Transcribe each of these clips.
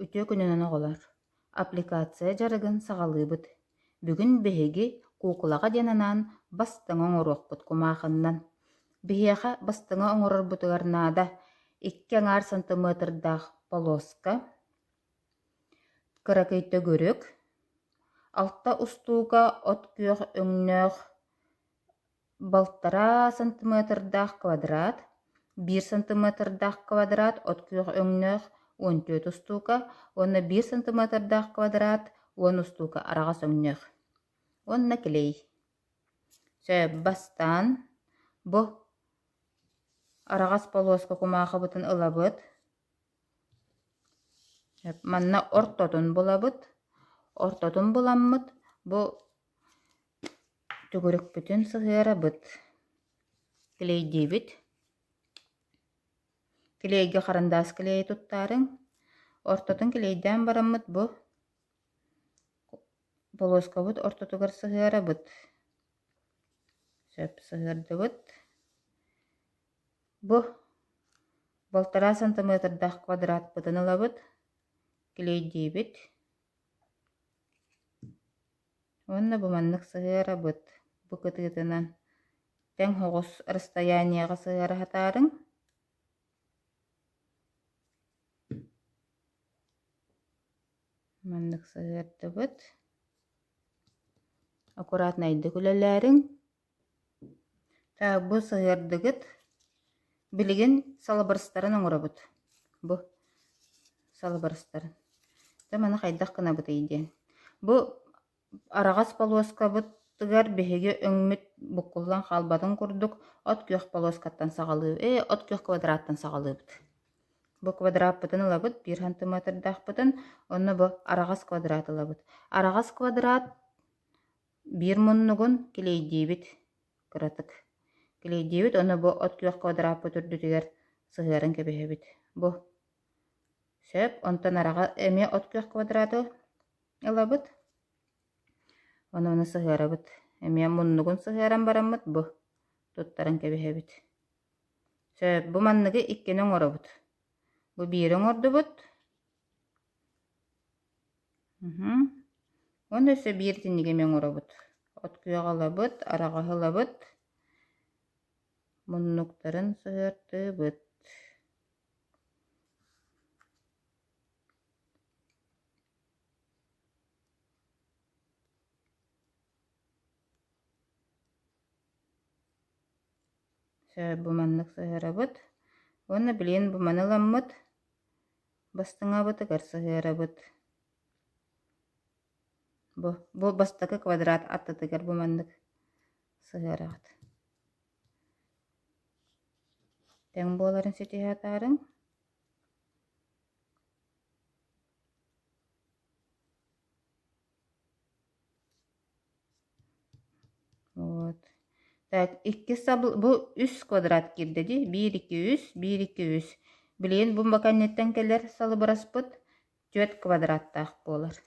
Үтүө күнүнэн оҕолор! Аппликация дьарыгын саҕалыыбыт. Бүгүн биһиги куукулаҕа диэн анаан бастыҥы оҥоруохпут кумаахыннан. Биһиэхэ бастыҥы оҥорорбутугар наада икки аҥаар сантымыатырдаах полоска, кыракый төгүрүк, алта устуука от күөх өҥнөөх Балтараа сантиметрдаах квадрат, биир сантиметрдаах квадрат от күөх өҥнөөх 14 устуука уонна биир сантиметрдаах квадрат 10 устуука араҕас өҥнөөх. Уонна клей. Сөп, бастаан бу араҕас полоска кумаахыбытын ылабыт. Манна ортотун булабыт. Ортотун буламмыт бу Төгүрүкпүтүн сыһыарабыт, клейдиибит. Клейгэ харандаас клейи туттаарыҥ. Ортотун клейдээн бараммыт бу полоскабыт ортотугар сыһыарабыт. Сөп сыһыардыбыт. Бу балтараа сантиметрдаах квадратпытын ылабыт, клейдиибит. Уонна бу маннык сыһыарабыт, бу кытыытынан тэҥ соҕус расстояниеҕа сыһыара сатаарыҥ. Маннык сыһыардыбыт. Аккуратнайдык үлэлээриҥ. Так, бу сыһыардыгыт. Билигин салыбырыстарын оҥоробут. Бу салыбырыстарын. Дьэ маны хайдах гынабытый диэн. Бу араҕас полоскабытыгар биһиги өҥмүт буккуллан хаалбатын курдук от күөх полоскаттан саҕалыы э от күөх квадраттан саҕалыыбыт. Бу квадраппытын ылабыт, биир сантиметрдаахпытын, онно бу араҕас квадрат ылабыт. Араҕас квадрат Биир муннугун килиэйдиибит кыратык килиэйдиибит уонна бу от күөх квадраппыт үрдүтүгэр сыһыаран кэбиһэбит. Бу сөп, онтон араҕа эмиэ от күөх квадраты ылабыт, ону ону сыһыарабыт. Эмиэ муннугун сыһыаран бараммыт бу туттаран кэбиһэбит. Сөп, бу манныгы иккини оҥоробут. Бу биири оҥордубут, Уонна өссө биир итинниги эмиэ оҥоробут. От күөҕэ ылабыт, араҕаһы ылабыт, муннуктарын сыһыартыыбыт. Сөп, бу маннык сыһыарабыт. Уонна билигин бу маны ыламмыт Бастыҥабытыгар сыһыарабыт. Бу, бу бастакы квадрат аттытыгар бу маннык сыһыараҕыт. Тэҥ буоларын ситиһэ атаарыҥ. Вот. Так, икки сабыл, бу үс квадрат киирдэ дии. Биир, икки, үс, биир, икки, үс. Билигин бу кэнниттэн кэлэр салыбыраспыт түөрт квадраттаах буолар.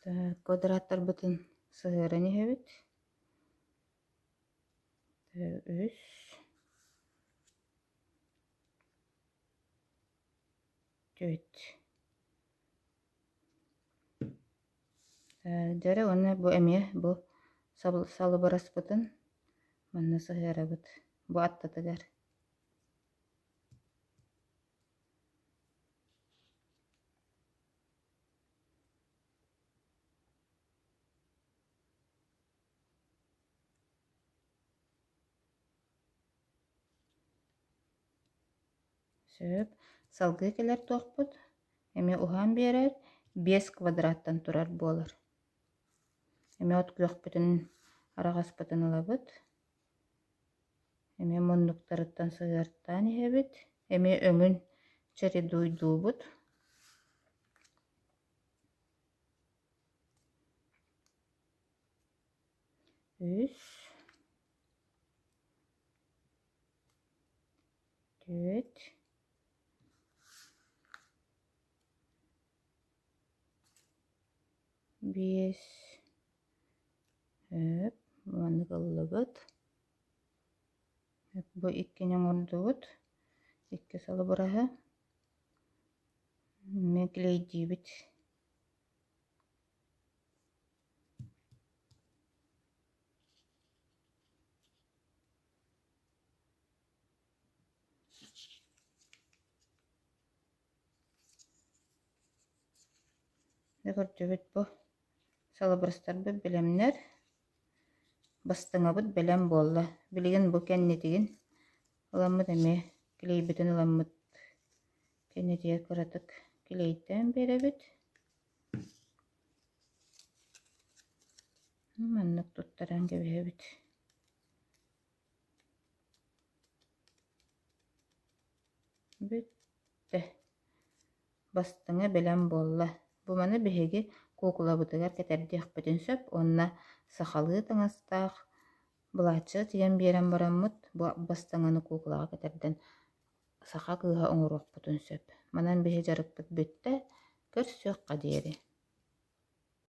Так, квадраттарбытын сыһыаран иһэбит. Үс. Түөрт. Дьэрэ уонна бу эмиэ бу салыбыраспытын манна сыһыарабыт бу аттатыгар. Сөп. Салгыы кэлэр туохпут эмиэ уһаан биэрэр, биэс квадраттан турар буолар. Эмиэ от күөхпүтүн араҕаспытын ылабыт. Эмиэ муннуктарыттан сыһыартаан иһэбит. Эмиэ өҥүн чередуйдуубут. Үс Түөрт биэс өп маннык ыллыбыт. Бу иккини оҥордубут. Икки салыбыраһы. Эмиэ клейдиибит. Дьэ көрдүбүт бу салыбырастарбыт бэлэмнэр. Бастыҥабыт бэлэм буолла. Билигин бу кэннитигин ыламмыт эмиэ клейбитин ыламмыт кэннитигэр кыратык клейдээн биэрэбит. Маннык туттаран кэбиһэбит. Бүттэ. Бастыҥа бэлэм буолла. Бу маны биһиги куукулабытыгар кэтэрдиэхпитин сөп уонна сахалыы таҥастаах былааччыйа тигэн биэрэн бараммыт бу бастыҥаны куукулаҕа кэтэрдэн саха кыыһа оҥоруохпутун сөп. Манан биһи дьарыкпыт бүттэ, көрсүөххэ диэри.